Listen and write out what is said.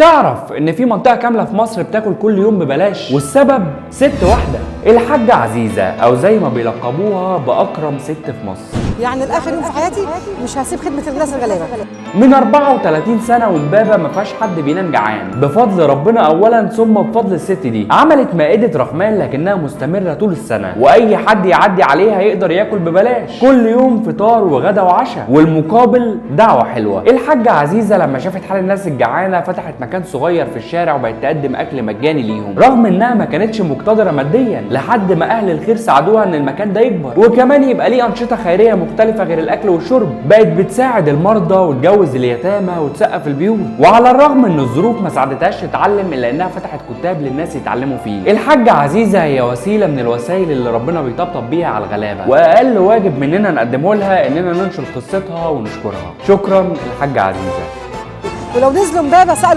تعرف ان في منطقة كاملة في مصر بتاكل كل يوم ببلاش، والسبب ست واحدة، الحاجة عزيزه، او زي ما بيلقبوها باكرم ست في مصر. يعني لاخر يوم في حياتي مش هسيب خدمة الناس الغلابة. من 34 سنة وامبابه ما فيهاش حد بينام جعان، بفضل ربنا اولا ثم بفضل الست دي. عملت مائدة رحمن لكنها مستمرة طول السنة، واي حد يعدي عليها يقدر ياكل ببلاش كل يوم، فطار وغدا وعشاء، والمقابل دعوه حلوة. الحاجة عزيزه لما شافت حال الناس الجعانه فتحت مكان صغير في الشارع وبقت تقدم اكل مجاني ليهم، رغم انها ما كانتش مقتدره ماديا، لحد ما اهل الخير ساعدوها ان المكان ده يكبر وكمان يبقى ليه انشطة خيرية مختلفة غير الاكل والشرب. بقت بتساعد المرضى وتجوز اليتامى وتسقف البيوت، وعلى الرغم ان الظروف ما ساعدتهاش تتعلم الا انها فتحت كتاب للناس يتعلموا فيه. الحاجة عزيزه هي وسيلة من الوسائل اللي ربنا بيطبطب بيها على الغلابة، واقل واجب مننا نقدمه لها اننا ننشر قصتها ونشكرها. شكرا الحاجة عزيزه. ولو نزلوا امبابه سالوا.